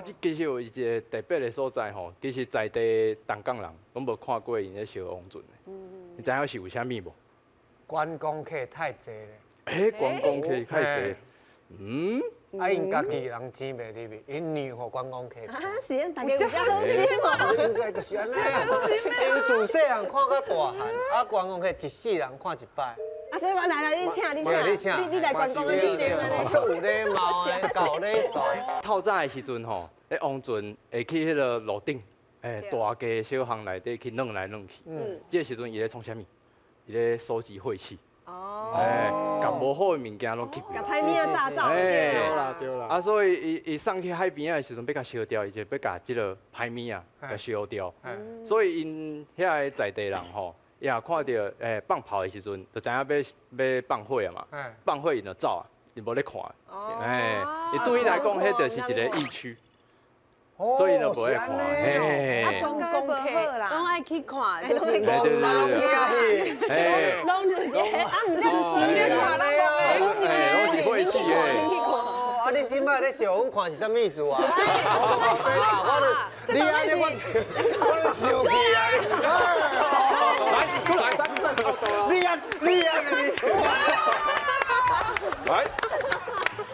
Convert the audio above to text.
啊，這其實有一个特別的所在吼，其實在地東港人攏無看過𪜶咧燒王船的。你知影是為啥物無？觀光客太濟咧。欸，觀光客太濟。啊，𪜶家己人錢袂入去，𪜶讓予觀光客。啊，是啊，大家有遮好心無？應該就是按呢啊，因為自細漢看到大漢，啊，觀光客一世人看一擺。啊，所以講來來，你請你請，你來觀光的你先按呢。足有禮貌的，夠禮數。透早的時陣吼，彼王船會去彼个路頂，欸，大街小巷內底去轉來轉去。這个時陣伊咧創啥物？伊咧收集廢氣。哦。欸，共無好的物件攏吸。共歹物仔炸走。對啦對啦。啊，所以伊伊送去海邊仔的時陣，欲共燒掉，伊就欲共這个歹物仔共燒掉。所以𪜶遐个在地人吼，伊若看著欸放炮的時陣，就知影欲欲放火啊嘛。放火𪜶就走啊，伊無咧看。欸，伊對伊來講，彼就是一个疫區。所以就無愛看。嘿。啊，觀光客攏愛去看，就是對對對對。嘿。攏就是啊，毋是死咧看，攏是火氣的。啊，你這擺咧笑阮看是啥物意思啊？我你按呢我我咧生氣啊！來，過來，你按你按的。來。